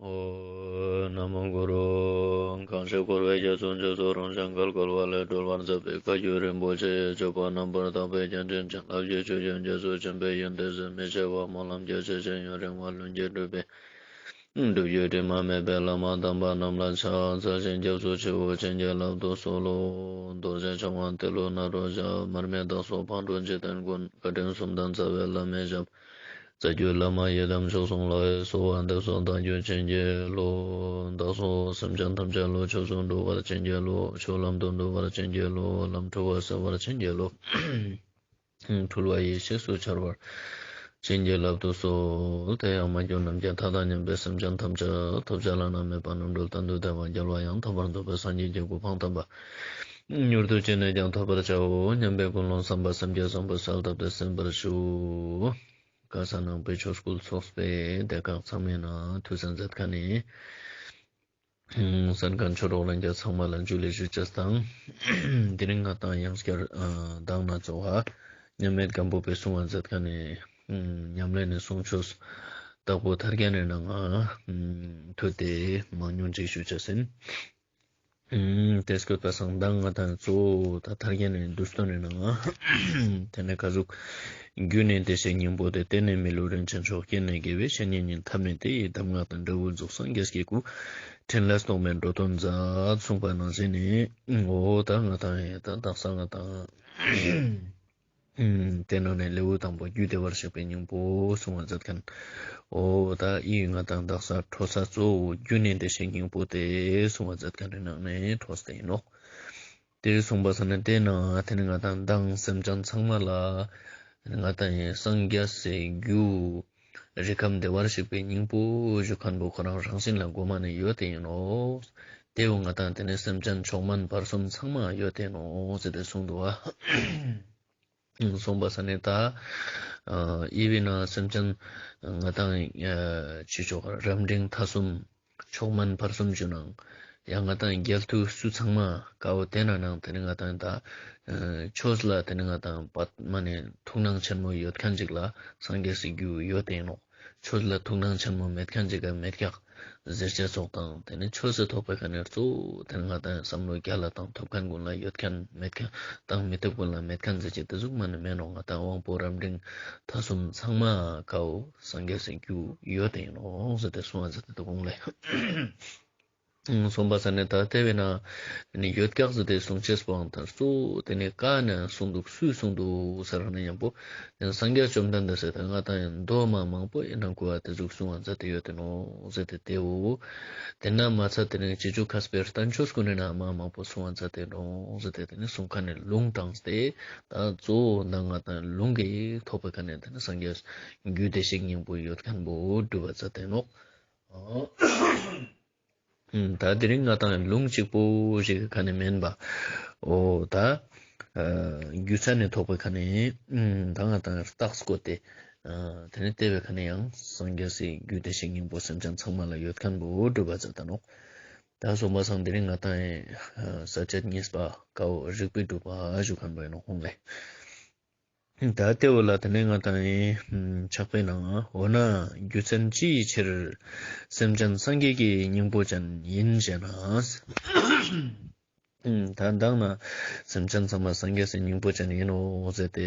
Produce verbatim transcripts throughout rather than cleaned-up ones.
ཨོ། ན་མོ་གུ་རུ། གང་ཞིག་འཁོར་བའི་རྒྱ་མཚོ་མཇུག་ཏུ་རིང་ཞིང་གར་བསྐོར་བ་ལས་སྒྲོལ་བར་མཛད་པའི་བཀའ་བརྒྱུད་རིན་པོ་ཆེ་ཡི་སྤྱོད་པ་རྣམ་པར་དག་པའི་རྒྱན་ཅན་བྱིན་རླབས་ཀྱི་ཆུ་རྒྱུན་རྒྱ་མཚོ་ཆེན་པོའི་ཡོན་ཏན་ཟད་མི་ཤེས་པ་སྨོན་ལམ་རྒྱ་ཆེ་ཞིང་ཡུན་རིང་བ་ལྷུན་གྱིས་གྲུབ་པའི་སྒྲུབ་བརྒྱུད་དྲི་མ་མེད་པའི་བླ་མ་དམ་པ་རྣམས་ལ་ཕྱག་འཚལ་ཞིང་སྐྱབས་སུ་མཆིའོ། བྱིན་གྱིས་བརླབ་ཏུ་གསོལ་ལོ། རྡོ་རྗེ་འཆང་དབང་ཏེ་ལོ་ནཱ་རོ་ཞབས། མར་མི་དྭགས་པོ་ཕག་གྲུ་འཇིག་རྟེན་མགོན། བཀའ་དྲིན་གསུམ་ལྡན་རྩ་བའི་བླ་མའི་ཞབས། རྩ་བརྒྱུད་བླ་མ་ཡི་དམ་མཆོག་གསུམ་ལ། གསོལ་བ་འདེབས་སོ་བདག་རྒྱུད་བྱིན་གྱིས་རློབས། བདག་སོགས་སེམས་ཅན་ཐམས་ཅད་བློ་ཆོས་སུ་འགྲོ་བར་བྱིན་གྱིས་རློབས། ཆོས་ལམ་དུ་འགྲོ་བར་བྱིན་གྱིས་རློབས། ལམ་འཁྲུལ་བ་སེལ་བར་བྱིན་གྱིས་རློབས། འཁྲུལ་བ་ཡེ་ཤེས་སུ་འཆར་བར་བྱིན་གྱིས་བརླབ་ཏུ་གསོལ། དེ་ཡང་མ་གྱུར་ནམ་མཁའི་མཐའ་དང་མཉམ་པའི་སེམས་ཅན་ཐམས་ཅད་ཐོབ་བྱ་བླ་ན་མེད་པ་རྣམ་གྲོལ་གཏན་དུ་བདེ་བ་རྒྱལ་བ་ཡང་དག་པར་རྫོགས་པའི་སངས་རྒྱས་ཀྱི་གོ་འཕང་དམ་པ་མྱུར་དུ་ཅི་ནས་ཀྱང་ཐོབ་པར་བྱའོ་སྙམ་པའི་ཀུན་སློང་བསམ་པ་སེམས་བསྐྱེད་བཟང་པོ་གསལ་བཏབ་སྟེ་གསན་པར་ཞུ། ག་ས་ནང་པའི་ཆོས་སྐུལ་ཚོགས་པའི་སྡེ་ཁག་ཚང་མའི་ནང་ཐུགས་སྣང་མཛད་མཁན་ནི། གསན་མཁན་ཆོས་གྲོགས་ལྷན་རྒྱས་ཚང་མ་ལ་འཇུ་ལེ་ཞུ་ཅེས་དང་། དེ་རིང་ང་དང་ཡང་བསྐྱར་ཨ་གདམས་ངག་གཙོ་བོ་མཉམ་མེད་སྒམ་པོ་པས་གསུང་བ་མཛད་མཁན་ནི་ཉམས་ལེན་ནི་གསུང་ཆོས་དྭགས་པོ་ཐར་རྒྱན་ནི་ནང་ང་ཐུགས་ཏེ་མང་ཉུང་ཅིག་ཞུ་ཅེས་ཡིན། དེ་སྐོར་པ་སང་གདམས་ངག་དང་གཙོ་བོ་ད་ཐར་རྒྱན་ནི་བསྡུས་དོན་ནི་ནང་ང་། དེ་ནས་ག་ཟུག་རྒྱུ་ནི་བདེ་གཤེགས་སྙིང་པོ་སྟེ། རྟེན་ནི་མི་ལུས་རིན་ཆེན་མཆོག་རྐྱེན་ནི་དགེ་བའི་བཤེས་གཉེན་ཉིད། ཐབས་ནི་དེ་ཡི་གདམས་ངག་དང་། འབྲས་བུ་རྫོགས་སངས་རྒྱས་ཀྱི་སྐུ། ཕྲིན་ལས་རྟོག་མེད་འགྲོ་དོན་མཛད། གསུངས་པ་ནང་བཞིན་ནི། འོ་ད་ང་དང་ཡིན་ད་དག་ས་ང་དང་། དེ་ནང་ནས་ལེའུ་དང་པོ་རྒྱུ་བདེ་བར་གཤེགས་པའི་སྙིང་པོ་གསུང་བ་མཛད་མཁན། འོ་ད་ཨི་ང་དང་དག་ས་འཕྲོ་ས་གཙོ་བོ་རྒྱུ་ནི་བདེ་གཤེགས་སྙིང་པོ་སྟེ་གསུང་བ་མཛད་མཁན་རི་ནང་ནས་འཕྲོས་ཏེ་ཡིན་ནོ། དེར་གསུངས་པ་ས་ནི་དེ་ན་དེ་ནི་ང་དང་མདང་སེམས་ཅན་ཚང་མ་ལ་ང་དང་ཡིན་སངས་རྒྱས་སའི་རྒྱུ་རིགས་ཁམས་བདེ་བར་གཤེགས་པའི་སྙིང་པོ་ཞུ་མཁན་པོ་ཁོ་རང་རང་བཞིན་ལ་མགོ་མ་ནས་ཡོད་དེ་ཡིན་ནོ། དེ་བོ་ང་དང་དེ་ནི་སེམས་ཅན་མཆོག་དམན་བར་གསུམ་ཚང་མ་ཡོད་དེ་ནོ་ཟེར་ཏེ་གསུངས་འདུག་བ། གསུངས་པ་ས་ནི་ད་ཨི་བི་ན་སེམས་ཅན་ང་དང་ཆོས་མཆོག་རབ་འབྲིང་ཐ་གསུམ། མཆོག་དམན་བར་གསུམ་བརྗོད་ནའང་། ཡང་ང་དང་རྒྱལ་ཐུ་སུ་ཚང་མ་ཀའོ་དེ་ན་ནང་དེ་ནི་ང་དང་ད་ཆོས་ལ་དེ་ནི་ང་དང་པད་མ་ནས་ཐུགས་སྣང་ཆེན་མོ་ཡོད་མཁན་ཅིག་ལ་སངས་རྒྱས་སི་རྒྱུ་ཡོད་དེ་ནོ། ཆོས་ལ་ཐུགས་སྣང་ཆེན་མོ་མེད་མཁན་ཅིག་ག་མེད་ཀྱག་ཟེར་ཅེས་སོགས་དང་དེ་ནི་ཆོས་སུ་ཐོགས་པའི་ཁ་ནས་གཙོ་བོ་དེ་ནི་ང་དང་བསམ་བློ་རྒྱ་ལ་དང་ཐོབ་མཁན་ཀུན་ལ་ཡོད་མཁན་མེད་མཁན་དང་མི་ཐུབ་ཀུན་ལ་མེད་མཁན་ཟེར་ཅེས་དེ་ཟུག་མ་ནི་མེད་ནོ། ང་དང་དབང་པོ་རབ་འབྲིང་ཐ་གསུམ་ཚང་མ་ཀའོ་སངས་རྒྱས་སི་རྒྱུ་ཡོད་དེ་ཡིན་ནོ་ཟེར་ཏེ་གསུང་བ་ཟེར་ཏེ་དུ་གོང་ལས། གསུངས་པ་ས་ནི་ད་དེ་བས་ན་ནི་ཡོད་ཀྱག་ཟེར་ཏེ་གསུང་ཅེས་པོའང་ད་གཙོ་བོ་དེ་ནི་ཀ་ནས་གསུངས་འདུག་སུས་གསུངས་འདུག་ཟེར་ན་ཡང་པོ་སངས་རྒྱས་བཅོམ་ལྡན་འདས་ཟེར་ཏེ་ང་དང་ཡང་མདོ་མ་མང་པོ་ཡིན་ན་གོ་བ་དེ་ཟུག་གསུང་བ་མཛད་དེ་ཡོད་དེ་ནོ་ཟེར་ཏེ་དེའོ། དེ་ན་མ་ཚད་དེ་ནི་རྗེ་བཙུན་མཁས་པའི་བསྟན་བཅོས་ཀུན་ནས་ན་མ་མང་པོ་གསུང་བ་མཛད་དེ་ནོ་ཟེར་ཏེ་དེ་ནི་གསུང་མཁན་ནི་ལུང་དྲངས་ཏེ་ད་གཙོ་བོ་ན་ང་དང་ལུང་གིས་ཐོགས་པའི་ཁ་ནས་དེ་ནི་སངས་རྒྱས་རྒྱུ་བདེ་གཤེགས་སྙིང་པོ་ཡོད་མཁན་པོ་སྒྲུབ་པ་མཛད་དེ་ནོ། ད་དེ་རིང་ང་དང་ལུང་གཅིག་པོ་ཞིག་གི་ཁ་ནས་མིན་པ། འོ་ད། རྒྱུ་མཚན་ནས་ཐོགས་པའི་ཁ་ནས་ད་ང་དང་རྟགས་བཀོད་དེ། དེ་ནས་བལྟས་པའི་ཁ་ནས་ཡང་སངས་རྒྱས་སི་རྒྱུ་བདེ་གཤེགས་སྙིང་པོ་སེམས་ཅན་ཚང་མ་ལ་ཡོད་མཁན་པོ་སྒྲུབ་པ་མཛད་ད་ནོ། ད་གསུངས་པ་སང་དེ་རིང་ང་དང་ས་བཅད་གཉིས་པ་ཀའོ་རིགས་པས་སྒྲུབ་པ་ཞུ་མཁན་པོ་ཡིན་ནོ་ཧོང་ལས། ད་ལྟེ་བ་ལ་དེ་ནས་ང་དང་ཡིན་ཕྱག་དཔེ་ནང་འོ་ན་རྒྱུ་མཚན་ཅི་ཡི་ཕྱིར་སེམས་ཅན་སངས་རྒྱས་ཀྱི་སྙིང་པོ་ཅན་ཡིན་ཞེ་ན། ད་མདང་ན་སེམས་ཅན་ཚང་མ་སངས་རྒྱས་སི་སྙིང་པོ་ཅན་ཡིན་ནོ་ཟེར་ཏེ་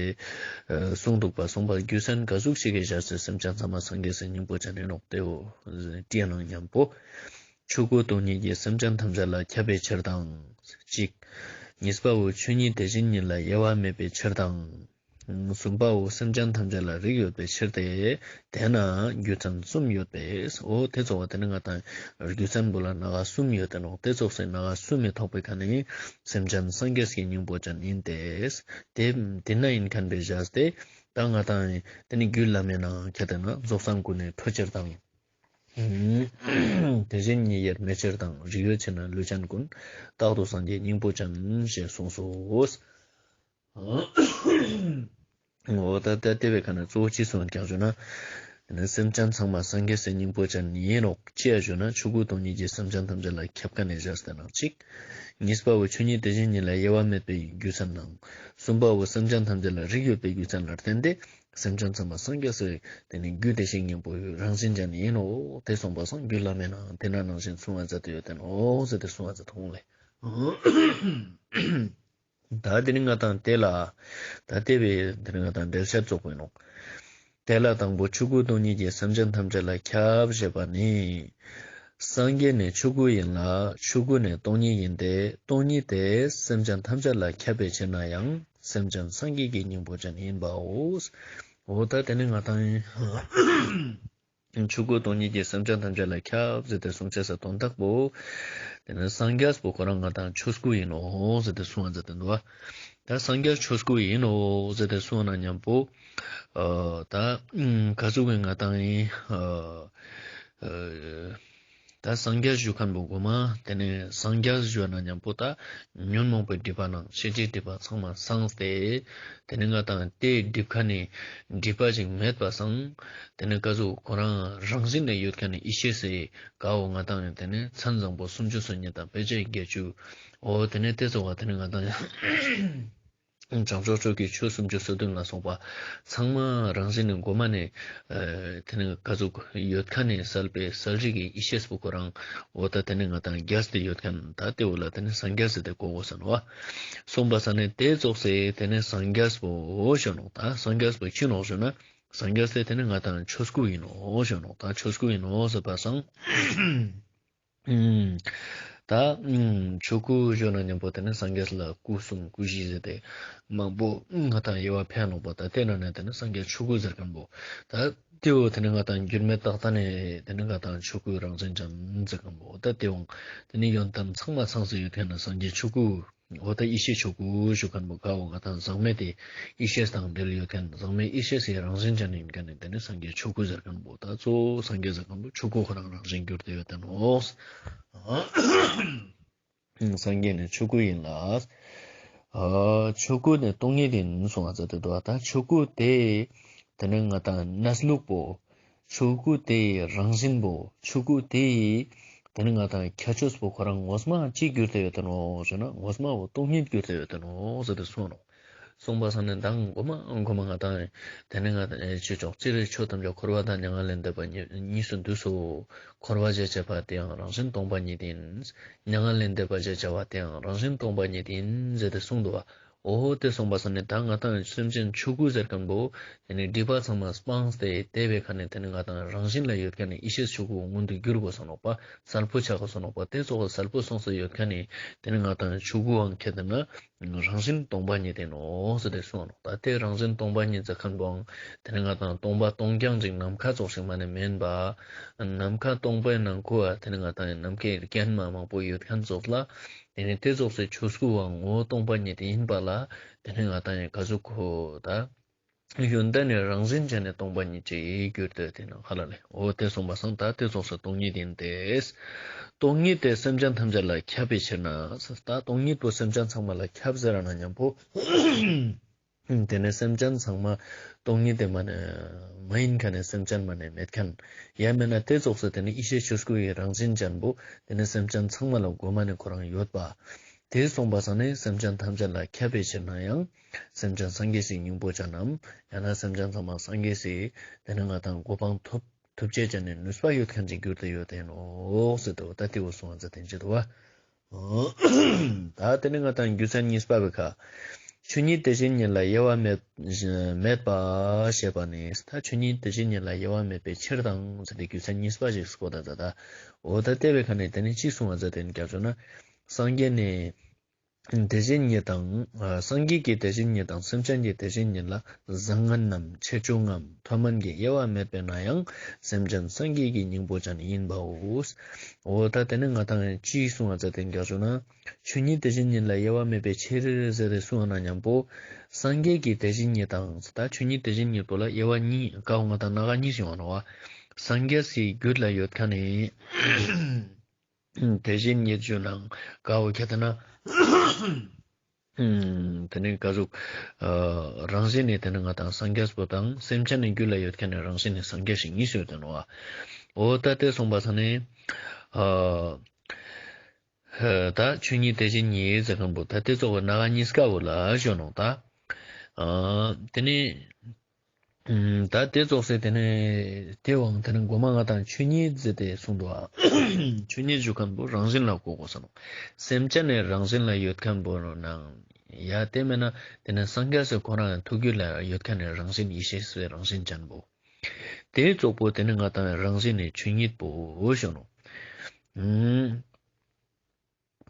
གསུངས་འདུག་པ་གསུངས་པ་རྒྱུ་མཚན་ག་ཟུག་ཞིག་གི་བཞག་ཚེ་སེམས་ཅན་ཚང་མ་སངས་རྒྱས་སི་སྙིང་པོ་ཅན་ཡིན་ནོ་ལྟེ་བོ་དྲིས་ནང་མཉམ་པོ། ཆོས་སྐུ་སྟོང་ཉིད་ཀྱིས་སེམས་ཅན་ཐམས་ཅད་ལ་ཁྱབ་པའི་ཕྱིར་དང་། གཅིག་གཉིས་པའོ་ཆོས་ཉིད་དེ་བཞིན་ཉིད་ལ་དབྱེ་བ་མེད་པའི་ཕྱིར་དང་། གསུམ་པའོ་སེམས་ཅན་ཐམས་ཅད་ལ་རིགས་ཡོད་པའི་ཕྱིར་ཏེ། དེས་ན་རྒྱུ་མཚན་གསུམ་ཡོད་པས། འོ་དེ་ཚོགས་པ་དེ་ནི་ང་དང་རྒྱུ་མཚན་པོ་ལ་ན་ག་གསུམ་ཡོད་དེ་ནོ། དེ་ཚོགས་སེ་ན་ག་གསུམ་མི་ཐོགས་པའི་ཁ་ནས་སེམས་ཅན་སངས་རྒྱས་ཀྱི་སྙིང་པོ་ཅན་ཡིན་ཏེ། དེ་དེ་ན་ཡིན་མཁན་པའི་བཞག་སྟེ་ད་ང་དང་དེ་ནི་རྒྱུད་བླ་མའི་ནང་ཁྱེད་དེ་ན་རྫོགས་སངས་སྐུ་ནི་འཕྲོ་ཕྱིར་དང་། དེ་བཞིན་ཉིད་དབྱེར་མེད་ཕྱིར་དང་། རིགས་ཡོད་ཕྱིར་ན་ལུས་ཅན་ཀུན། རྟག་ཏུ་སངས་རྒྱས་སྙིང་པོ་ཅན་ཞེས་གསུངས་སོ། འོ་ད་ལྟ་དེ་བའི་ཁ་ན་གཙོ་བོ་ཅི་གསུངས་ཀྱང་ཞུ་ན། དེ་ནས་སེམས་ཅན་ཚང་མ་སངས་རྒྱས་སའི་སྙིང་པོ་ཅན་ཡིན་ནོ། ཅི་ཡ་ཞུ་ན་ཆོས་སྐུ་སྟོང་ཉིད་ཀྱིས་སེམས་ཅན་ཐམས་ཅད་ལ་ཁྱབ་ཁ་ནས་བཞག་སྟེ་ནང་གཅིག་གཉིས་པ་བོ་ཆོས་ཉིད་དེ་བཞིན་ཉིད་ལ་དབྱེ་བ་མེད་པའི་རྒྱུ་མཚན་ནང་། གསུམ་པ་བོ་སེམས་ཅན་ཐམས་ཅད་ལ་རིགས་ཡོད་པའི་རྒྱུ་མཚན་ལ་བརྟེན་ཏེ། སེམས་ཅན་ཚང་མ་སངས་རྒྱས་སའི་དེ་ནི་རྒྱུ་དེ་བཞིན་སྙིང་པོ་རང་བཞིན་ཅན་ཡིན་ནོ། དེ་གསུངས་པ་སང་རྒྱུད་བླ་མའི་ནང་དེ་ན་ནང་བཞིན་གསུང་བ་མཛད་དེ་ཡོད་དེ་ནོ་ཟེར་ཏེ་གསུང་བ་མཛད་དེ་འོང་ལེ། ད་དེ་ནི་ང་དང་དེ་ལ་ད་དེ་བས་དེ་ནི་ང་དང་འགྲེལ་བཤད་རྫོགས་པ་ཡིན་ནོ། དེ་ལ་དང་པོ་ཆོས་སྐུ་སྟོང་ཉིད་ཀྱིས་སེམས་ཅན་ཐམས་ཅད་ལ་ཁྱབ་ཞེས་པ་ནི། སངས་རྒྱས་ནི་ཆོས་སྐུ་ཡིན་ལ་ཆོས་སྐུ་ནི་སྟོང་ཉིད་ཡིན་ཏེ། སྟོང་ཉིད་དེ་སེམས་ཅན་ཐམས་ཅད་ལ་ཁྱབ་པའི་ཕྱིར་ན་ཡང་སེམས་ཅན་སངས་རྒྱས་ཀྱི་སྙིང་པོ་ཅན་ཡིན་པའོ། འོ་ད་དེ་ནི་ང་དང་ཆོས་སྐུ་སྟོང་ཉིད་ཀྱིས་སེམས་ཅན་ཐམས་ཅད་ལ་ཁྱབ་ཟེར་ཏེ་གསུང་བྱེད་ས་དོན་དག་པོ། དེ་ནི་སངས་རྒྱས་པོ་ཁོ་རང་ང་དང་ཆོས་སྐུ་ཡིན་ནོ་ཟེར་ཏེ་གསུང་བ་མཛད་དེ་འདུག་བ། ད་སངས་རྒྱས་ཆོས་སྐུ་ཡིན་ནོ་ཟེར་ཏེ་གསུང་ན་མཉམ་པོ། ཨ་ད་ཨུམ་ག་ཟུག་གི་ང་དང་ཡིན། ཨ་ཨ་ད་སངས་རྒྱས་ཞུ་མཁན་པོ་གོ་མ། དེ་ནས་སངས་རྒྱས་ཞུ་ན་མཉམ་པོ་ད་ཉོན་མོངས་པའི་སྒྲིབ་པ་ནང་ཤེས་བྱའི་སྒྲིབ་པ་ཚང་མ་སངས་ཏེ། དེ་ནས་ང་དང་དེའི་སྒྲིབ་ཁ་ནས་སྒྲིབ་པ་ཞིག་མེད་པ་སང་། དེ་ནས་ག་ཟུག་ཁོ་རང་རང་བཞིན་ནས་ཡོད་མཁན་ནི་ཡེ་ཤེས་སི་གའོ་ང་དང་དེ་ནས་མཚན་བཟང་པོ་སུམ་ཅུ་སོ་གཉིས་དང་དཔེ་བྱད་བརྒྱད་ཅུ། འོ་དེ་ནས་དེ་ཚོ་བ་དེ་ནས་ང་དང་བྱང་ཕྱོགས་ཆོས་ཀྱི་ཆོས་སུམ་ཅུ་སོ་བདུན་ལ་སོགས་པ་ཚང་མ་རང་བཞིན་ནས་མགོ་མ་ནས་ཨ་དེ་ནས་ག་ཟུག་ཡོད་མཁན་ནས་གསལ་བའི་གསལ་རིག་གི་ཡེ་ཤེས་པོ་ཁོ་རང་འོ་ད་དེ་ནས་ང་དང་རྒྱས་ཏེ་ཡོད་མཁན་ད་དེ་འོ་ལ་དེ་ནས་སངས་རྒྱས་ཟེར་ཏེ་གོ་དགོས་ས་ནོ། གསུངས་པ་ས་ནས་དེ་ཙོགས་སེ་དེ་ནས་སངས་རྒྱས་པོ་ཞུ་ནོ། ད་སངས་རྒྱས་པོ་ཅི་ནོ་ཞུ་ན་སངས་རྒྱས་སེ་དེ་ནས་ང་དང་ཆོས་སྐུ་ཡིན་ནོ་ཞུ་ནོ། ད་ཆོས་སྐུ་ཡིན་ནོ་ཟེར་པ་སང་། ཨུམ། ད་ཨུམ་ཆོས་སྐུ་ཞུ་ན་མཉམ་པོ་དེ་ནས་སངས་རྒྱས་ལ་སྐུ་གསུམ་སྐུ་བཞི་ཟེར་ཏེ་མང་པོ་ང་དང་དབྱེ་བ་ཕྱེ་ནོག་པ། ད་དེ་ན་ནས་དེ་ནས་སངས་རྒྱས་ཆོས་སྐུ་ཟེར་མཁན་པོ། ད་དེའོ་དེ་ནས་ང་དང་འགྱུར་མེད་རྟག་ལྟ་ནས་དེ་ནས་ང་དང་ཆོས་སྐུ་རང་བཞིན་ཅན་ཟེར་མཁན་པོ། ད་དེའོ་དེ་ནས་ཡོན་ཏན་ཚང་མ་ཚང་སེ་ཡོད་མཁན་ན་སངས་རྒྱས་ཆོས་སྐུ། འོ་ད་ཡེ་ཤེས་ཆོས་སྐུ་ཞུ་མཁན་པོ་གའོ་ང་དང་ཟག་མེད་དེ་ཡེ་ཤེས་དང་འབྲེལ་ཡོད་མཁན། ཟག་མེད་ཡེ་ཤེས་སི་རང་བཞིན་ཅན་ཡིན་མཁན་ནི་དེ་ནི་སངས་རྒྱས་ཆོས་སྐུ་ཟེར་མཁན་པོ། ད་གཙོ་བོ་སངས་རྒྱས་ཟེར་མཁན་པོ་ཆོས་སྐུ་ཁོ་རང་རང་བཞིན་གྱུར་ཏེ་ཡོད་དེ་ནོ། སངས་རྒྱས་ནི་ཆོས་སྐུ་ཡིན་ལ། ཨ་ཆོས་སྐུ་ནི་སྟོང་ཉིད་ཡིན་གསུང་བ་མཛད་དེ་འདུག་ད་ཆོས་སྐུ་དེ་དེ་ནི་ང་དང་གནས་ལུགས་པོ། ཆོས་སྐུ་དེ་ཡི་རང་བཞིན་པོ། ཆོས་སྐུ་དེ་ཡི་དེ་ནི་ང་དང་ཁྱད་ཆོས་པོ་ཁོ་རང་ངོ་མ་ཅི་གྱུར་ཏེ་ཡོད་དེ་ནོ་ཟེར་ན་ངོ་མ་བོ་སྟོང་ཉིད་གྱུར་ཏེ་ཡོད་དེ་ནོ་ཟེར་ཏེ་གསུངས་ནོ། གསུངས་པ་སང་ནི་མདང་མགོ་མ་མགོ་མ་ང་དང་དེ་ནི་ང་དང་ཨེ་ཆོས་མཆོག་སྤྱིར་ཆོས་ཐམས་ཅད་འཁོར་བ་དང་མྱ་ངན་ལས་འདས་པ་གཉིས་གཉིས་སུ་འདུས་སོ། འཁོར་བ་ཞེས་བྱ་བ་དེའང་རང་བཞིན་སྟོང་པ་ཉིད་ཡིན། མྱ་ངན་ལས་འདས་པ་ཞེས་བྱ་བ་དེའང་རང་བཞིན་སྟོང་པ་ཉིད་ཡིན་ཟེར་ཏེ་གསུངས་འདུག་བ། འོ་དེ་གསུངས་པ་སང་ནི་ད་ང་དང་སེམས་ཅན་ཆོས་སྐུ་ཟེར་མཁན་པོ། དེ་ནི་སྒྲིབ་པ་ཚང་མ་སྤངས་ཏེ་དེ་བའི་ཁ་ནས་དེ་ནི་ང་དང་རང་བཞིན་ལ་ཡོད་མཁན་ནི་ཡེ་ཤེས་ཆོས་སྐུ་མངོན་དུ་གྱུར་དགོས་སོ་ནོག་པ། གསལ་པོ་ཆགས་དགོས་སོ་ནོག་པ། དེ་ཚོ་གསལ་པོ་སོང་སོ་ཡོད་མཁན་ནི་དེ་ནི་ང་དང་ཆོས་སྐུའང་ཁྱེད་དེ་ན་རང་བཞིན་སྟོང་པ་ཉིད་དེ་ནོ་ཟེར་ཏེ་གསུངས་ནོག་ད་དེ་རང་བཞིན་སྟོང་པ་ཉིད་ཟེར་མཁན་པོའང་དེ་ནི་ང་དང་སྟོང་པ་སྟོང་རྐྱང་ཅིག་ནམ་མཁའ་ཙོགས་ཤིག་མ་ནི་མིན་པ། ནམ་མཁའ་སྟོང་པའི་ནང་ཁུ་བ་དེ་ནི་ང་དང་ནམ་མཁའི་རྐྱེན་མ་མང་པོ་ཡོད་མཁན་ཙོགས་ལ། དེ་ནི་དེ་ཙོགས་སུ་ཆོས་སྐུའང་ངོ་བོ་སྟོང་པ་ཉིད་ཡིན་པ་ལ། དེ་ནི་ང་དང་ཡང་ག་ཟུག་གོ་ད། ཡོན་ཏན་ནི་རང་བཞིན་ཅན་ནི་སྟོང་པ་ཉིད་ཅེས་གྱུར་ཏེ་དེ་ནི་ཧ་ལ་ལས། འོ་དེ་གསུངས་པ་སང་ད་དེ་ཙོགས་སུ་སྟོང་ཉིད་ཡིན་ཏེ། སྟོང་ཉིད་དེ་སེམས་ཅན་ཐམས་ཅད་ལ་ཁྱབ་པའི་ཕྱིར་ན། ད་སྟོང་ཉིད་པོ་སེམས་ཅན་ཚང་མ་ལ་ཁྱབ་ཟེར་ན་མཉམ་པོ། དེ་ནས་སེམས་ཅན་ཚང་མ་སྟོང་ཉིད་དེ་མ་ནས་མ་ཡིན་མཁན་ནས་སེམས་ཅན་མ་ནས་མེད་མཁན། ཡང་མིན་ན་དེ་ཙོགས་སུ་དེ་ནི་ཡེ་ཤེས་ཆོས་སྐུ་ཡི་རང་བཞིན་ཅན་པོ་དེ་ནི་སེམས་ཅན་ཚང་མ་ལ་མགོ་མ་ནས་ཁོ་རང་ཡོད་པ། དེ་གསུངས་པ་སང་ནི་སེམས་ཅན་ཐམས་ཅད་ལ་ཁྱབ་པའི་ཕྱིར་ན་ཡང་སེམས་ཅན་སངས་རྒྱས་སའི་སྙིང་པོ་ཅན་ནམ་ཡང་ན་སེམས་ཅན་ཚང་མ་སངས་རྒྱས་སའི་དེ་ནི་ང་དང་གོ་འཕང་ཐོབ་ཐུབ་བྱེད་ཅན་ནི་ནུས་པ་ཡོད་མཁན་ཅིག་གྱུར་ཏེ་ཡོད་དེ་ནོ་ཟེར་ཏེ་འོ་ད་དེ་འོ་གསུངས་པ་མཛད་དེ་འཇིག་ཏུ་བ། ད་དེ་ནི་ང་དང་རྒྱུ་མཚན་གཉིས་པ་བའི་ཁ། ཆོས་ཉིད་དེ་བཞིན་ཉིད་ལ་དབྱེ་བ་མེད་མེད་པ་ཞེས་པ་ནི། ད་ཆོས་ཉིད་དེ་བཞིན་ཉིད་ལ་དབྱེ་བ་མེད་པའི་ཕྱིར་དང་ཟེར་ཏེ་རྒྱུ་མཚན་གཉིས་པ་ཞིག་གོ་ད་ད་ད། འོ་ད་དེ་བའི་ཁ་ནས་དེ་ནི་ཅི་གསུང་བ་མཛད་དེ་ནི་རྒྱ་ཆོས་ན། སངས་རྒྱས་ནི་དེ་བཞིན་ཉིད་དང་། སངས་རྒྱས་ཀྱི་དེ་བཞིན་ཉིད་དང་སེམས་ཅན་གྱི་དེ་བཞིན་ཉིད་ལ་བཟང་ངན་ནམ་ཆེ་ཆུང་ངམ་མཐོ་དམན་གྱི་དབྱེ་བ་མེད་པས་ན་ཡང་སེམས་ཅན་སངས་རྒྱས་ཀྱི་སྙིང་པོ་ཅན་ཡིན་པའོ། འོ་ད་དེ་ནི་ང་དང་ཅི་གསུང་བ་མཛད་དེ་རྒྱ་ཆོས་ན། ཆོས་ཉིད་དེ་བཞིན་ཉིད་ལ་དབྱེ་བ་མེད་པའི་ཕྱིར་ཟེར་ཏེ་གསུངས་ན་མཉམ་པོ། སངས་རྒྱས་ཀྱི་དེ་བཞིན་ཉིད་དང་ད་ཆོས་ཉིད་དེ་བཞིན་ཉིད་པོ་ལ་དབྱེ་བ་གཉིས་ཀའོ་ང་དང་སྣ་ཁ་གཉིས་ཤིག་ཡོང་བ་ནོ་བ། སངས་རྒྱས་སའི་རྒྱུད་ལ་ཡོད་མཁན་ནི་དེ་བཞིན་ཉིད་ཞུ་ནའང་ཀའོ་ཁྱད་དེ་ན། ཨུམ། དེ་ནས་ག་ཟུག་ཨ། རང་བཞིན་ནི་དེ་ནས་ང་དང་སངས་རྒྱས་པོ་དང་སེམས་ཅན་ནི་རྒྱུད་ལ་ཡོད་མཁན་ནི་རང་བཞིན་ནི་སངས་རྒྱས་ཤིག་གཉིས་ཡོད་དེ་ནོ། འོ་ད་དེ་སོང་པ་ས་ནས། ཨ། ད་ཆོས་ཉིད་དེ་བཞིན་ཉིད་ཟེར་མཁན་པོ་ད་དེ་ཚོ་བོ་ན་ག་གཉིས་ཀ་བོ་ལ་ཞོན་ནོ་ད། ཨ། དེ་ནས། ཨུམ། ད་དེ་ཙོགས་སེ་དེ་ནས་དེ་བའང་དེ་ནས་མགོ་མ་ང་དང་ཆོས་ཉིད་ཟེར་ཏེ་གསུངས་འདུག་ཨ། ཆོས་ཉིད་ཞུ་མཁན་པོ་རང་བཞིན་ལ་གོ་དགོས་ས་ནོ། སེམས་ཅན་ནི་རང་བཞིན་ལ་ཡོད་མཁན་པོ་ནང་ཡ་དེ་མེད་ན་དེ་ནས་སངས་རྒྱས་སི་ཁོ་རང་ཐུགས་རྒྱུད་ལ་ཡོད་མཁན་ནི་རང་བཞིན་ཡེ་ཤེས་སི་རང་བཞིན་ཅན་པོ། དེ་ཙོགས་པོ་དེ་ནས་ང་དང་རང་བཞིན་ནི་ཆོས་ཉིད་པོ་ཞུ་ནོ། ཨུམ།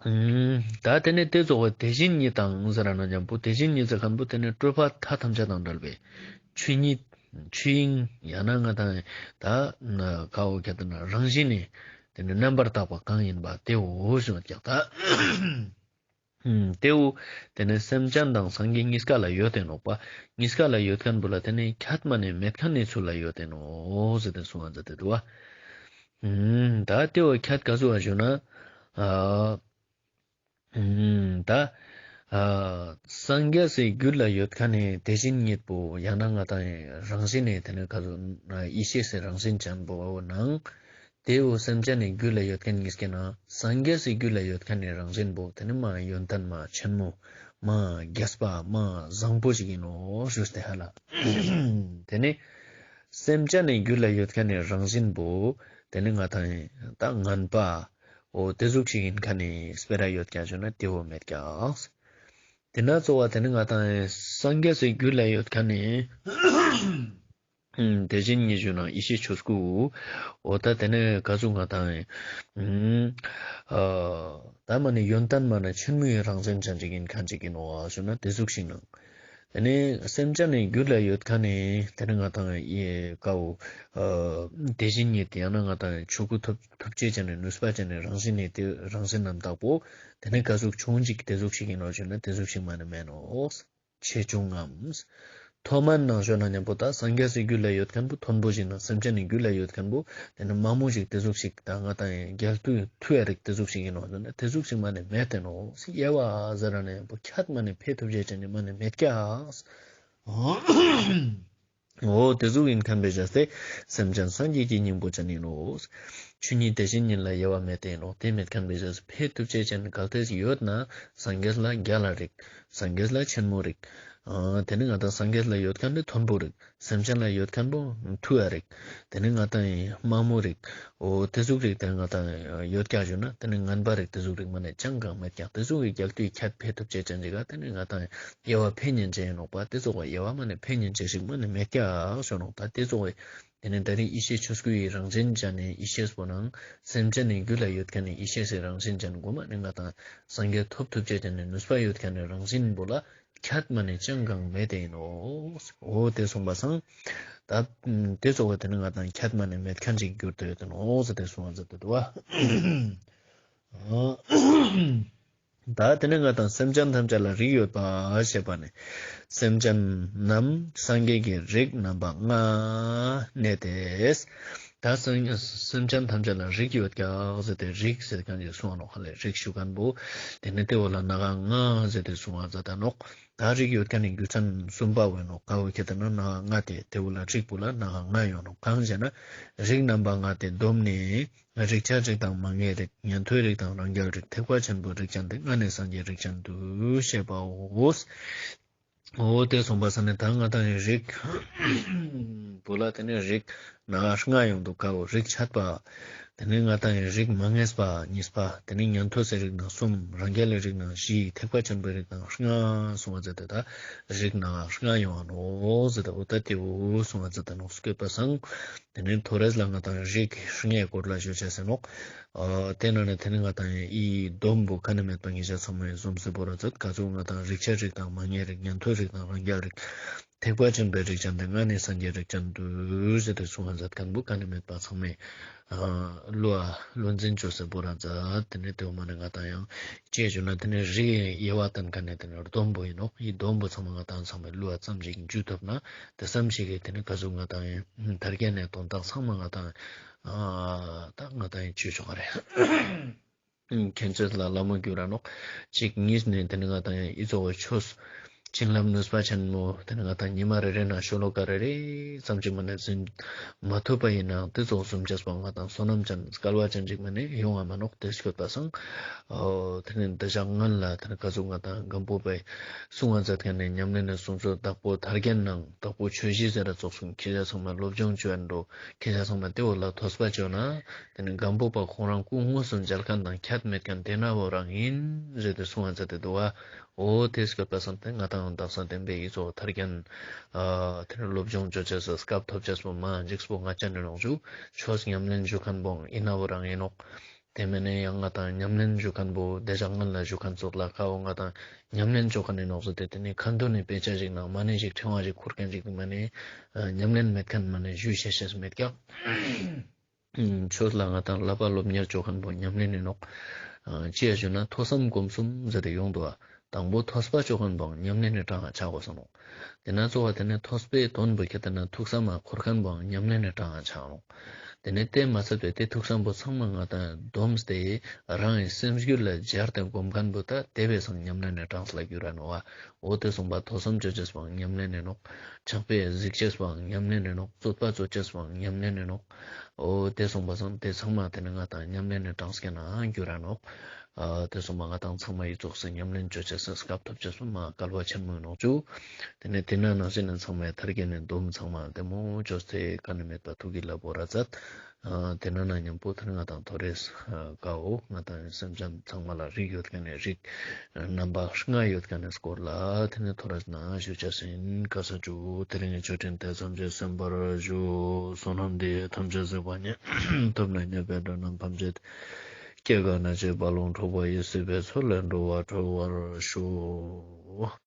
ཨུམ། ད་དེ་ནས་དེ་ཙོགས་པ་དེ་བཞིན་ཉིད་དང་ཟེར་ར་ན་མཉམ་པོ་དེ་བཞིན་ཉིད་ཟེར་མཁན་པོ་དེ་ནས་སྤྲོས་པ་མཐའ་ཐམས་ཅད་དང་བྲལ་བའི་ཆོས་ཉིད། ཆོས་དབྱིངས་ཡང་ན་ང་དང་ད་ན་ཀའོ་ཁྱད་ན་རང་བཞིན་ནི་དེ་ནས་རྣམ་པར་དག་པ་གང་ཡིན་པ་དེའོ་ཞུ་ཀྱག་ད། ཨུམ། དེའོ་དེ་ནས་སེམས་ཅན་དང་སངས་རྒྱས་གཉིས་ཀ་ལ་ཡོད་དེ་ནོག་པ། གཉིས་ཀ་ལ་ཡོད་མཁན་པོ་ལ་དེ་ནས་ཁྱད་མ་ནས་མེད་མཁན་ནི་ཚུལ་ལ་ཡོད་དེ་ནོ་ཟེར་ཏེ་གསུང་བ་མཛད་དེ་འདུག་བ། ཨུམ། ད་དེའོ་ཁྱད་ག་ཟུག་བ་ཞུ་ན། ཨ། ཨུམ། ད། ཨ། སངས་རྒྱས་སི་རྒྱུད་ལ་ཡོད་མཁན་ནི་དེ་བཞིན་ཉིད་པོ་ཡང་ན་ང་དང་རང་བཞིན་ནི་དེ་ནི་ག་ཟུག་ཡེ་ཤེས་སི་རང་བཞིན་ཅན་པོ་ནང་། དེའོ་སེམས་ཅན་ནི་རྒྱུད་ལ་ཡོད་མཁན་གཉིས་ཀའི་ནང་སངས་རྒྱས་སི་རྒྱུད་ལ་ཡོད་མཁན་ནི་རང་བཞིན་པོ་དེ་ནི་མ་ཡོན་ཏན་མ་ཆེན་མོ་མ་རྒྱས་པ་མ་བཟང་པོ་ཞིག་ཡིན་ནོ་ཞུས་ཏེ་ཧ་ལ། དེ་ནི་སེམས་ཅན་ནི་རྒྱུད་ལ་ཡོད་མཁན་ནི་རང་བཞིན་པོ་དེ་ནི་ང་དང་ད་ངན་པ། འོ་དེ་ཟུག་ཞིག་ཡིན་མཁན་ནི་སྤེ་ར་ཡོད་ཀྱག་ཞུ་ན་དེའོ་མེད་ཀྱག། དེ་ན་གཙོ་བོ་དེ་ནི་ང་དང་སངས་རྒྱས་སི་རྒྱུད་ལ་ཡོད་མཁན་ནི། ཨུམ། དེ་བཞིན་ཉིད་ཞུ་ན་ཡེ་ཤེས་ཆོས་སྐུ། འོ་ད་དེ་ནས་ག་ཟུག་ང་དང་། ཨུམ། ཨ། ད་མ་ནི་ཡོན་ཏན་མ་ན་ཆེན་མོའི་རང་བཞིན་ཅན་ཅིག་ཡིན་མཁན་ཅིག་ཡིན་ནོ་ཞུ་ན་དེ་ཟུག་ཞིག་ནང་། དེ་ནས་སེམས་ཅན་ནི་རྒྱུད་ལ་ཡོད་མཁན་ནི་དེ་ནི་ང་དང་ཡེ་ཀའོ། ཨ། དེ་བཞིན་ཉིད་ཡང་ན་ང་དང་ཆོས་སྐུ་ཐོབ་ཐོབ་བྱེད་ཅན་ནི་ནུས་པ་ཅན་ནི་རང་བཞིན་ནི་དེ་རང་བཞིན་རྣམ་དག་པོ། དེ་ནི་ག་ཟུག་ཆུང་ཅིག་དེ་ཟུག་ཞིག་ཡིན་ནོ་ཞུ་ན་དེ་ཟུག་ཞིག་མ་ནི་མེད་ནོ། ཆེ་ཆུང་ངམ། མཐོ་དམན་ནང་ཞོག་ན་མཉམ་པོ་ད་སངས་རྒྱས་སི་རྒྱུད་ལ་ཡོད་མཁན་པོ་མཐོན་པོ་ཞིག་ན་སེམས་ཅན་ནི་རྒྱུད་ལ་ཡོད་མཁན་པོ་དེ་ནི་དམའ་མོ་ཞིག་དེ་ཟུག་ཞིག་ད་ང་དང་རྒྱལ་དུ་མཐུ་ཡ་རིགས་དེ་ཟུག་ཞིག་ཡིན་ནོ་ཟེར་ན་དེ་ཟུག་ཞིག་མ་ནི་མེད་དེ་ནོ། དབྱེ་བ་ཟེར་ར་ན་མཉམ་པོ་ཁྱད་མ་ནི་འཕེལ་ཐུབ་བྱེད་ཅན་ནི་མ་ནི་མེད་ཀྱག། འོ་དེ་ཟུག་ཡིན་མཁན་པའི་བྱས་ཏེ་སེམས་ཅན་སངས་རྒྱས་ཀྱི་སྙིང་པོ་ཅན་ཡིན་ནོ། ཆོས་ཉིད་དེ་བཞིན་ཉིད་ལ་དབྱེ་བ་མེད་དེ་ཡིན་ནོ། དེ་མེད་མཁན་པའི་བྱས་ཏེ་འཕེལ་ཐུབ་བྱེད་ཅན་གལ་ཏེ་ཡོད་ན་སངས་རྒྱས་ལ་རྒྱལ་ལ་རིགས། སངས་རྒྱས་ལ་ཆེན་མོ་རིགས། ཨ། དེ་ནི་ང་དང་སངས་རྒྱས་ལ་ཡོད་མཁན་ནི་མཐོན་པོ་རིགས། སེམས་ཅན་ལ་ཡོད་མཁན་པོ་མཐུ་ཡ་རིགས། དེ་ནི་ང་དང་དམའ་མོ་རིགས། འོ་དེ་ཟུག་རིགས་དེ་ང་དང་ཡོད་ཀྱག་ཞུ་ན་དེ་ནི་ངན་པ་རིགས་དེ་ཟུག་རིགས་མ་ནི་ཅང་གང་མེད་ཀྱག། དེ་ཟུག་གི་རྒྱལ་དུ་ཁྱད་འཕེལ་ཐུབ་བྱེད་ཅན་ཅིག་ག་དེ་ནི་ང་དང་དབྱེ་བ་འཕེལ་ཉན་བྱེད་ཡིན་ནོག་པ། དེ་ཙོགས་པ་དབྱེ་བ་མ་ནི་འཕེལ་ཉན་བྱེད་ཞིག་མ་ནི་མེད་ཀྱག་ཞུ་ནོག། ད་དེ་ཙོགས་པའི་དེ་ནི་ད་རིང་ཡེ་ཤེས་ཆོས་སྐུ་ཡི་རང་བཞིན་ཅན་ནི་ཡེ་ཤེས་པོ་ནང་སེམས་ཅན་ནི་རྒྱུད་ལ་ཡོད་མཁན་ནི་ཡེ་ཤེས་སི་རང་བཞིན་ཅན་གོ་མ་ནི་ང་དང་སངས་རྒྱས་ཐོབ་ཐུབ་བྱེད་ཅན་ནི་ནུས་པ་ཡོད་མཁན་ནི་རང་བཞིན་པོ་ལ་ཁྱད་མ་ནི་ཅང་གང་མེད་དེ་ཡིན་ནོ། འོ་དེ་གསུངས་པ་སང་ད་དེ་ཙོགས་པ་དེ་ནི་ང་དང་ཁྱད་མ་ནི་མེད་མཁན་ཅིག་གྱུར་ཏེ་ཡོད་དེ་ནོ་ཟེར་ཏེ་གསུངས་པ་མཛད་དེ་འདུག་བ། ད་དེ་ནས་ང་དང་སེམས་ཅན་ཐམས་ཅད་ལ་རིགས་ཡོད་པ་ཞེས་པ་ནི། སེམས་ཅན་རྣམས་སངས་རྒྱས་ཀྱི་རིགས་རྣམ་པ་ལྔ་གནས་ཏེ། ད་སེམས་སེམས་ཅན་ཐམས་ཅད་ལ་རིགས་ཡོད་ཀྱག་ཟེར་ཏེ་རིགས་ཟེར་མཁན་ཅིག་གསུངས་ནོག་ཧ་ལས། རིགས་ཞུ་མཁན་པོ་དེ་ནི་དེ་བོ་ལ་སྣ་ཁ་ལྔ་ཟེར་ཏེ་གསུངས་པ་མཛད་ད་ནོག། ད་རིགས་ཡོད་མཁན་ནི་རྒྱུ་མཚན་གསུམ་པ་བོ་ཡིན་ནོག། ག་བོ་ཁྱེད་ལྟར་ན་སྣ་ཁ་ལྔ་སྟེ་དེ་བོ་ལ་རིགས་པོ་ལ་སྣ་ཁ་ལྔ་ཡོད་ནོག། གང་ཞེ་ན་རིགས་རྣམ་པ་ལྔ་སྟེ་སྡོམ་ནི། རིགས་ཆད་རིགས་དང་མ་ངེས་རིགས། ཉན་ཐོས་རིགས་དང་རང་རྒྱལ་རིགས། ཐེག་པ་ཆེན་པོའི་རིགས་ཅན་ཏེ། ལྔ་ནི་སངས་རྒྱས་རིགས་ཅན་དུ་བཤད་པའོ། འོ་དེ་གསུངས་པ་ས་ནི་ད་ང་དང་ཡི་རིགས་བོ་ལ་དེ་ནི་རིགས་སྣ་ཁ་ལྔ་ཡོང་འདུག། ག་བོ་རིགས་ཆད་པ། དེ་ནི་ང་དང་ཡི་རིགས་མ་ངེས་པ་གཉིས་པ། དེ་ནི་ཉན་ཐོས་སའི་རིགས་ནང་གསུམ། རང་རྒྱལ་ལས་རིགས་ནང་བཞི། ཐེག་པ་ཆེན་པོའི་རིགས་ནང་ལྔ་གསུངས་པ་མཛད་དེ་ད་རིགས་སྣ་ཁ་ལྔ་ཡོང་བ་ནོ་ཟེར་ད། འོ་ད་དེ་བོ་གསུངས་པ་མཛད་དེ་ནོ་སྐྱོད་པ་སང་། དེ་ནས་ཐོ་རེས་ལ་ང་དང་རིགས་ལྔའི་སྐོར་ལ་ཞུ་བྱས་ཟེར་ནོག། ཨ། དེ་ནང་ནས་དེ་ནས་ང་དང་ཡི་སྡོམ་པོ་ཁ་ནས་མེད་པ་ངེས་ཤེས་ཚང་མ་ཡི་འཛོམས་སེ་བོ་ར་མཛད། ག་ཚོད་ང་དང་རིགས་ཆད་རིགས་དང་མ་ངེས་རིགས། ཉན་ཐོས་རིགས་དང་རང་རྒྱལ་རིགས། ཐེག་པ་ཆེན་པོའི་རིགས་ཅན་ཏེ། ལྔ་ནི་སངས་རྒྱས་རིགས་ཅན་དུ་ཟེར་ཏེ་གསུངས་པ་མཛད་མཁན་པོ་ཁ་ནས་མེད་པ་ཚང་མས་ཨ། བློ་ཨ་བློ་འཛིན་བཅོས་སེ་བོ་ར་མཛད། དེ་ནས་དེ་བོ་མ་ནས་ང་དང་ཡང་ཅེས་བརྗོད་ན་དེ་ནས་རིགས་དབྱེ་བ་བསྟན་མཁན་ནས་དེ་ནས་སྡོམ་པོ་ཡིན་ནོག། ཡི་སྡོམ་པོ་ཚང་མ་ང་དང་ཚང་མས་བློ་ཨ་ཙམ་ཞིག་འཇུ་ཐུབ་ན། དེ་ཙམ་ཞིག་གིས་དེ་ནི་ག་ཟུག་ང་དང་ཡིན་དར་རྒྱས་ནས་དོན་དག་ཚང་མ་ང་དང་ཨ་ད་ང་དང་ཡིན་བཅོས་ཆོག་ག་རེད། མཁན་ཆེན་ལ་བླ་མ་གྱུར་ར་ནོག། གཅིག་གཉིས་ནས་དེ་ནི་ང་དང་ཡང་ཨི་ཙོ་བ་ཆོས་བྱིན་རླབས་ནུས་པ་ཆེན་མོ་དེ་ནི་ང་དང་ཉི་མ་རེ་རེ་ན་ཤོ་ལོ་ཀ་རེ་རེ་ཙམ་གྱི་མ་ནས་ཟིན་མ་ཐུབ་པ་ཡིན་ནའང་དེ་ཙོགས་བཟུམ་ཅེས་པ་ང་དང་བསོད་ནམས་ཅན་སྐལ་བ་ཅན་ཅིག་མ་ནས་ཡོང་བ་མ་ནོག། དེ་སྐྱོད་པ་སང་། ཨོ་དེ་ནི་འདི་ཞག་སྔན་ལ་དེ་ནི་ག་ཟུག་ང་དང་སྒམ་པོ་པའི་གསུང་བ་མཛད་མཁན་ནས་ཉམས་ལེན་ནས་གསུང་ཚོད་བདག་པོ་ཐར་རྒྱན་ནང་བདག་པོ་ཆོས་གཞི་ཟེར་ར་ཙོགས་གསུང་ཁྱེད་ཅག་ཚང་མ་སློབ་སྦྱོང་བྱོས་འགྲོ། ཁྱེད་ཅག་ཚང་མ་དེ་འོ་ལ་ཐོས་པ་བྱོས་ན། དེ་ནི་སྒམ་པོ་པ་ཁོང་རང་སྐུ་དངོས་སུ་མཇལ་མཁན་དང་ཁྱད་མེད་མཁན་དེ་ན་བོ་རང་ཡིན་ཟེར་ཏེ་གསུང་བ་མཛད་དེ་འདུག་བ། འོ་དེ་སྐབས་པ་སང་དེ་ང་དང་དག་སང་བསྟན་པའི་ཡིག་ཚོགས་ཐར་རྒྱན། ཨ་དེ་ནི་སློབ་སྦྱོང་བྱོས་བྱས་སུ་སྐབས་ཐོབ་བྱས་སུ་མ་འཇིགས་སུ་ང་ཅན་ནི་ལོངས་ཞུ། ཆོས་ཉམས་ལེན་ཞུ་མཁན་བོ་ཡིན་ན་བོ་རང་ཡིན་ནོག། དེ་མིན་ནས་ཡང་ང་དང་ཉམས་ལེན་ཞུ་མཁན་བོ་དེ་ཞག་སྔན་ལ་ཞུ་མཁན་ཚོགས་ལ་ཁ་འོ་ང་དང་ཉམས་ལེན་ཞུ་མཁན་ནི་ནོག་ཟེར་ཏེ་དེ་ནི་ཁ་འདོན་ནི་དཔེ་ཆ་ཞིག་ནང་མ་ནི་ཞིག་ཕྲེང་བ་ཞིག་ཁུར་མཁན་ཞིག་མ་ནི་ཉམས་ལེན་མེད་མཁན་མ་ནི་ཞུ་ཤེས་ཤེས་མེད་ཀྱང་། ཆོས་ལ་ང་དང་བསླབ་པ་སློབ་གཉེར་བྱོས་མཁན་པོ་ཉམས་ལེན་ཡིན་ནོག། ཅི་ཡ་ཞུ་ན་ཐོས་བསམ་སྒོམ་གསུམ་ཟེར་ཏེ་ཡོང་འདུག་བ། དང་པོ་ཐོས་པ་བྱོས་མཁན་པོའང་ཉམས་ལེན་ནི་གྲངས་ཆགས་དགོས་སོང་ནོག། དེ་ན་གཙོ་བོ་དེ་ནི་ཐོས་པའི་དོན་པོ་ཁྱེད་དེ་ན་ཐུགས་བསམ་མ་འཁོར་མཁན་པོའང་ཉམས་ལེན་ནི་གྲངས་ཆགས་ནོག། དེ་ནི་དེ་མ་ཚད་པའི་དེ་ཐུགས་བསམ་པོ་ཚང་མ་ང་དང་བསྡོམས་ཏེ་རང་གི་སེམས་རྒྱུད་ལ་སྦྱར་ཏེ་སྒོམ་མཁན་པོ་ད་དེ་བས་སང་ཉམས་ལེན་ནི་གྲངས་ལ་འགྱུར་ར་ནོག་བ། འོ་དེ་གསུངས་པ་ཐོས་བསམ་བྱེད་ཅེས་པའང་ཉམས་ལེན་ནི་ནོག། ཕྱག་དཔེ་གཟིགས་ཅེས་པའང་ཉམས་ལེན་ནི་ནོག། རྩོད་པ་རྩོད་ཅེས་པའང་ཉམས་ལེན་ནི་ནོག། འོ་དེ་གསུངས་པ་སང་དེ་ཚང་མ་དེ་ནི་ང་དང་ཉམས་ལེན་ནི་གྲངས་སྐད་ནང་འགྱུར་ར་ནོག། ཨ་དེ་གསུངས་པ་ང་དང་ཚང་མ་ཡི་ཙོགས་སུ་ཉམས་ལེན་བྱོས་ཅེས་སུ་སྐབས་ཐོབ་ཅེས་པ་མ་སྐལ་བ་ཆེན་མོ་ནོག་ཅུ། དེ་ནི་དེ་ན་ནང་བཞིན་ནི་ཚང་མའི་ཐར་རྒྱན་ནི་སྡོམ་ཚང་མ་དེ་མོ་བྱོས་ཏེ་ཀ་ནི་མེད་པ་ཐུགས་ཀྱི་ལ་བོར་ར་མཛད། ཨ་དེ་ན་ན་མཉམ་པོ་དེ་ནི་ང་དང་ཐོ་རེས་ཀའོ་ང་དང་སེམས་ཅན་ཚང་མ་ལ་རིགས་ཡོད་མཁན་ནི་རིགས། རྣམ་པ་ལྔ་ཡོད་མཁན་ནི་སྐོར་ལ་དེ་ནི་ཐོ་རེས་ན་ཞུ་ཆ་ཟིན་ཀ་ས་ཅུ། དེ་རིང་གི་ཆོས་འཕྲིན་དེ་ཙམ་གྱིས་ཟིན་པར་ཞུ། བསོད་ནམས་འདི་ཡིས་ཐམས་ཅད་གཟིགས་པ་ཉིད། ཐོབ་ནས་ཉེས་པའི་དགྲ་རྣམས་ཕམ་བྱས་ཏེ། སྐྱེ་རྒ་ན་འཆིའི་རྦ་ཀློང་འཁྲུགས་པ་ཡི། སྲིད་པའི་མཚོ་ལས་འགྲོ་བ་སྒྲོལ་བར་ཤོག།